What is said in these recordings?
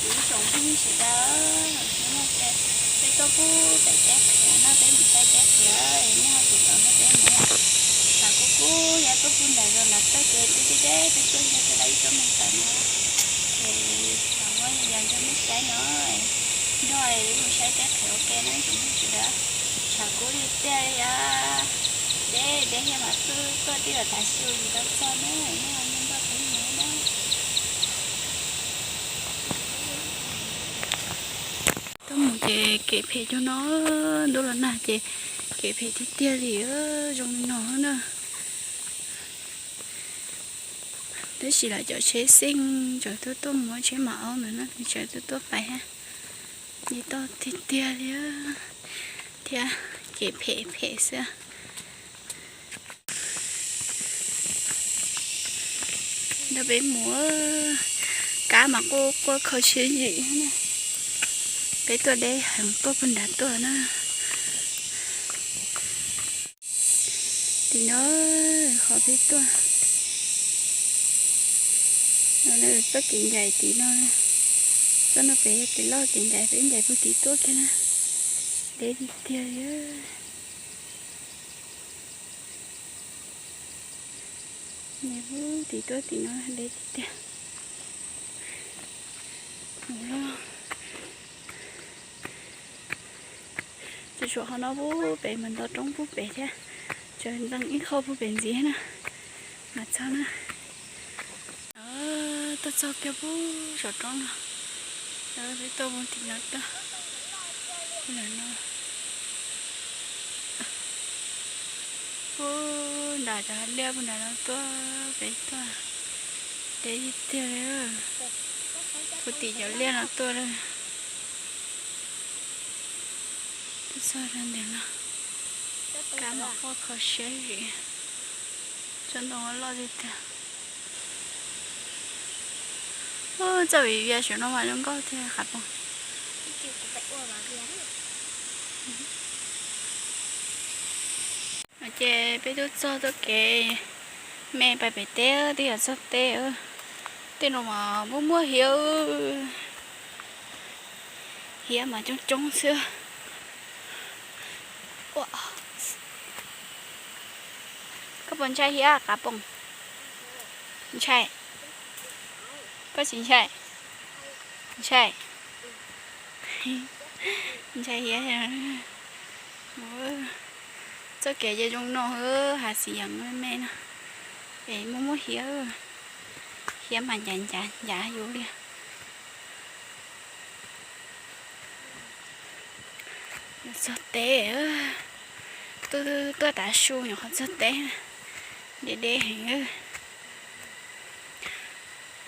Ib tsoom phooj ywg sawv daws, hnub no ces peb tuaj pub pem teb qhiav no, peb mus saib teb qhiav, nej ho tiv tauj no peb mus. Tshav kub kub, yog tuaj pub nram zos nram toj ces twb deb deb, peb tuaj yog tej lawv ib tuaj mus tawm no. Ces tshav muab yog yog nrog nej saib no, nrog mus saib teb qhiav ua ke na tsoom phooj ywg sawv daws. Tshav kub li tiag li os. Deb deb thiab mas tuaj tij los tav su tsis tau txog na, nej ho nrog peb mus na. Tuaj mus ces kev phem cug no, ntuj los nag ces kev phem tiag tiag li, zoo li no na. Tab sis lawv cov tsheb xeej tseem tuaj tuaj mus, tsheb mam aub ntawd na tseem tuaj tuaj pais thiab. Li toj tiag tiag li thiab, kev phem phem xwb. Nrog peb mus, kab mas quaj quaj kho siab zim na. Peb tuaj deb heev, tuaj puag nrad tuaj na. Tim no qhov peb tuaj, txoj kev ncaim tim no, txoj no pem yog kev loj kev ncaim, peb ncaim puag tim tuaj kiag na. Deb tiag tiag li. Ncaim puag tim tuaj tim no deb tiag tiag. Mus loj. Tsuas tsuas qhov no puag pem mas nto roob puag pem thiab, tseem ntxeev ib qho puag pem ntxiv na mas txog na. Tuaj txog kiag puag saum roob no, peb tuaj puag tim no tuaj. Puag nram no, puag nram cov liaj puag nram no tuaj pem tuaj. Deb tiag tiag li. Puag tim cov liaj no tuaj lawm. Tuaj txog rau ntawm no, kab mas quaj kho siab zim. Tsob ntoo loj tiag tiag. Txoj viv vias saum no mas zoo nkauj tiag Qav Poom. Ces peb twb txog txoj kev me pais pem teb, twb yog txog teb. Tej no mas muaj muaj hiav, hiav mas coob coob xwb. Koj puas ntshai hiav Qav Poom? Ntshai. Koj tsis ntshai? Ntshai. Ntshai hiav. Txoj kev ces zoo no, hav xis yeem me me no, es muaj muaj hiav, hiav mas ncav ncav ncav yus li. Txog teb, tuaj tav su nyuam qhuav txog teb, deb deb heev.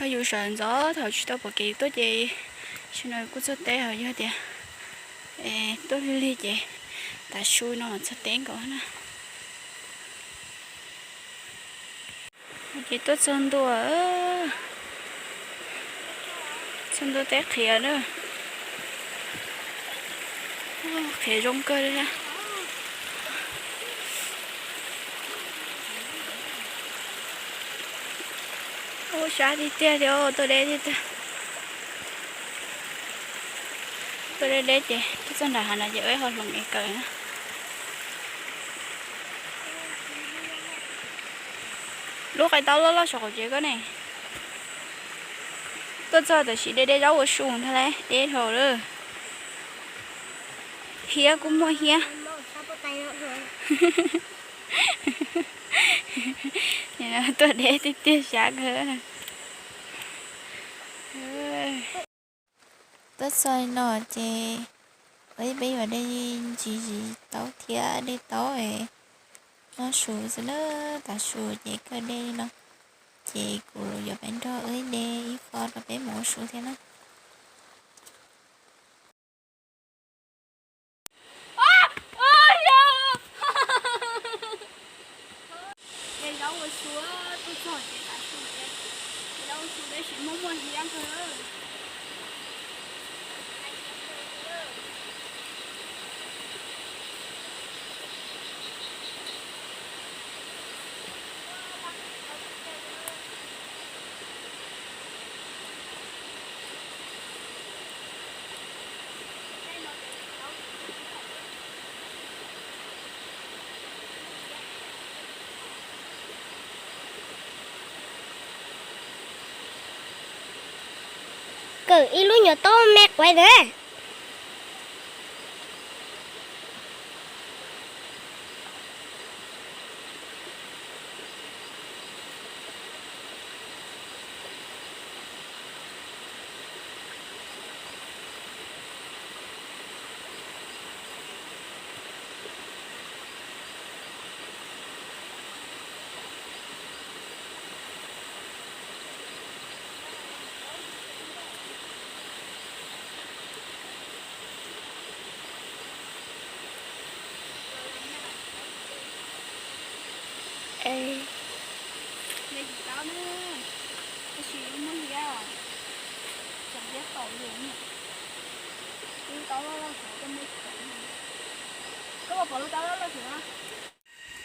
Yog yus sawv ntxov thaum tsis tau pom kev yus tuaj ces, tam sim no kuj txog teb, ho yog tias tuaj lig lig ces tav su no mas txog teb nkaus na. Ces tuaj txog ntua, txog ntua teb qhiav na. Qhiav zoo kawg li thiab. Ua sab tiag tiag li, tuaj deb tiag tiag. Tuaj deb deb ces tuaj txog nram hav no ces ua ib qho hloov es kawm na. Lub qaib taub loj loj saum qaum tsev koj ne. Tuaj txog tam sim deb deb zaub ua su ntag lauj, deb dhau lawm. Hiav kuj muaj hiav. Tuaj deb tiag tiag, sab kawg. Tuaj txog no ces peb yuav de ntsis zis taub thiab de taub es noj su xwb na. Tav su ces kawg deb li no, ces kuv yuav pab nrog wb de ib qho rau peb mus ua su thiab na. kawm ib lub nyuam taub me quav ntawd.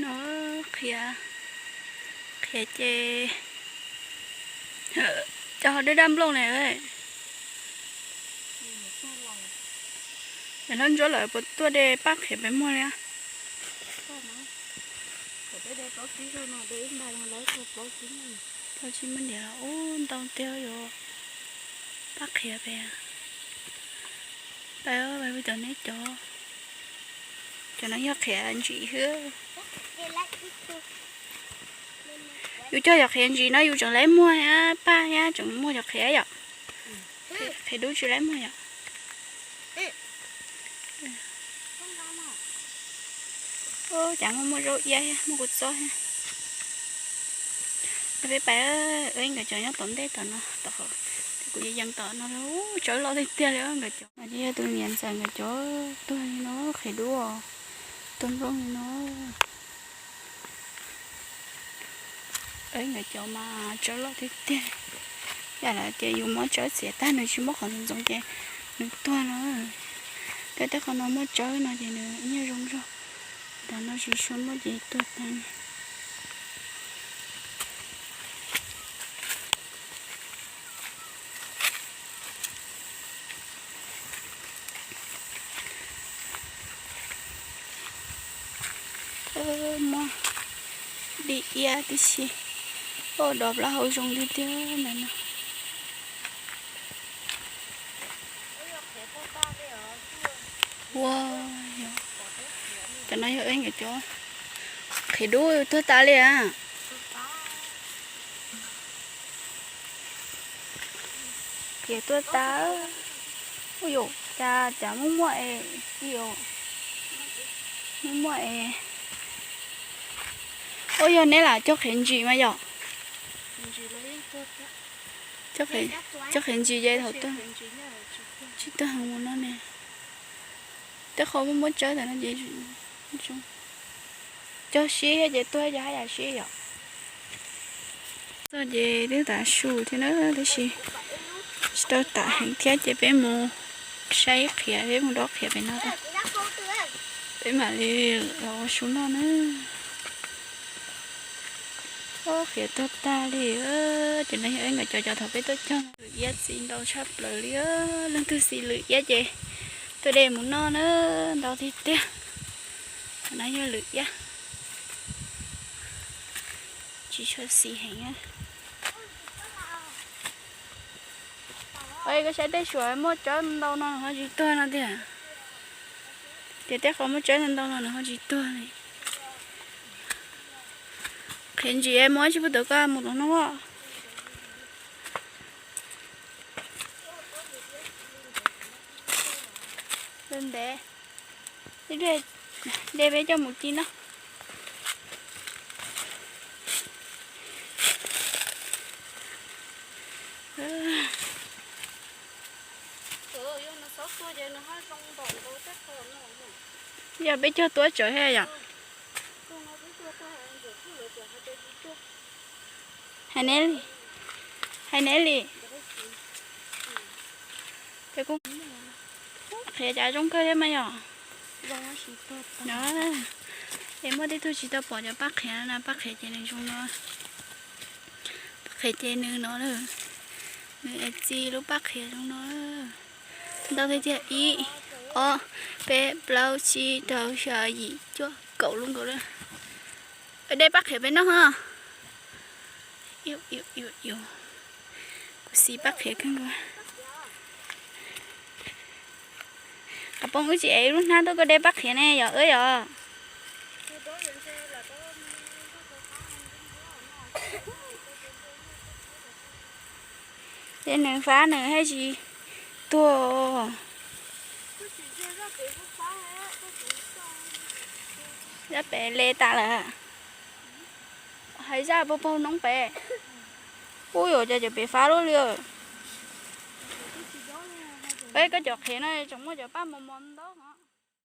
No qhiav, qhiav ces cov ho dawb daj nplooj ne. Hlob Ntsuab lawv puas tuaj de paj qhiav pem muag li? Plaub tsib muaj ntiav los ub ntau tiag yuav paj qhiav pem. Pab pab cov neb cov, cov no yog qhiav ntsim xwb. Yus cog cov qhiav ntsim no yus tseem laib muag thiab paj thiab tseem muaj cov qhiav yom. Qhiav dub tsis laib muag yom. Ub, cas muaj muaj zaub iab thiab muaj kua txob thiab. Peb pais, nkawd cov nyob tom ntej tom no, tom qhov kuv yees tom no los tsawb loj tiag tiag li nkawd cov. Mas yog tus niam ntxawm nkawd cov tuag li no, qhiav dub tuag nplooj li no. Nkawd cov mas tsawb loj tiag tiag. Yam li tias yus muab tsawb txiav tag nws tsis muaj qhov ntxoov ntxoov ces nws tuag no. Tej tej qhov no muaj tsawb no ces nws ib nyuag zoo zog. Ntawm no tsis tshua muaj ces tuag tag. Muab dim iab tib si. Ua dov plaub hau zoo li tiag ntawm no. Ua, cov no yog nkawd cov qhiav dub tuag tas li a. Qhiav tuag tas. Ua yuam, cas cas muaj muaj es, muaj muaj es. Ua yog neb lam cog qhiav ntsim mas yom. Cog qhiav ntsim ces thaum tuag tsis tuag heev mus no ne. Tej qhov muaj muaj tsawb ntawm no ces cog sib ces tuag, cog haj yam sib yom. Txog ces twb tav su thiab na, tab sis tsis tau tav heev thiab ces peb mus saib qhiav, peb mus dob qhiav pem no tag. Peb mam li los ua su noj na. Ob, qhiav tuag tag li. Ces no yog nkawd cov, cov thaum peb tuaj cog, lwm iab txi ntau tshaj plaws li. Leej twg xis lwm iab ces tuaj de mus noj na, ntau tiag tiag. Qhov no yog lwm iab, tsis tshua xis heev. Koj saib tej suam muaj tsawb ntau no nws ho tsis tuag no tiag. Ces tej qhov muaj tsawb ntau ntau no nws ho tsis tuag li. Qhiav ntsim mus tsis pub tawm koj mus tom no. Ntev, de peb coj mus ci no. Yog peb cog tuab tsawv thiab yom. Hais neb li, hais neb li. Ces kuj qhiav cas zoo kawg thiab mas yom. Es muaj tej tug tsis tau pom cov paj qhiav no na, paj qhiav ces nws zoo no. Paj qhiav ces nws no, nws es txi lub paj qhiav zoo no. Ntau tiag tiag, ib, ob, peb, plaub, tsib, rau, xya, yim, cuaj, kaum lub nkaus lawm. De paj qhiav peb noj ho. Kuv xis paj qhiav kawg nkaus. Qhov poob wb tsis ev lub hnab tuaj koj de pab qhiav ne yog wb yog. Ces nws fab nws thiaj tsis tuag. Zaj pem le tas lawm. Hais zaj puag paug noob pem. Ub, yuav cas cov pem fab luaj li. Peb koj cov qhiav no tseem muaj cov paj mos mos ntau.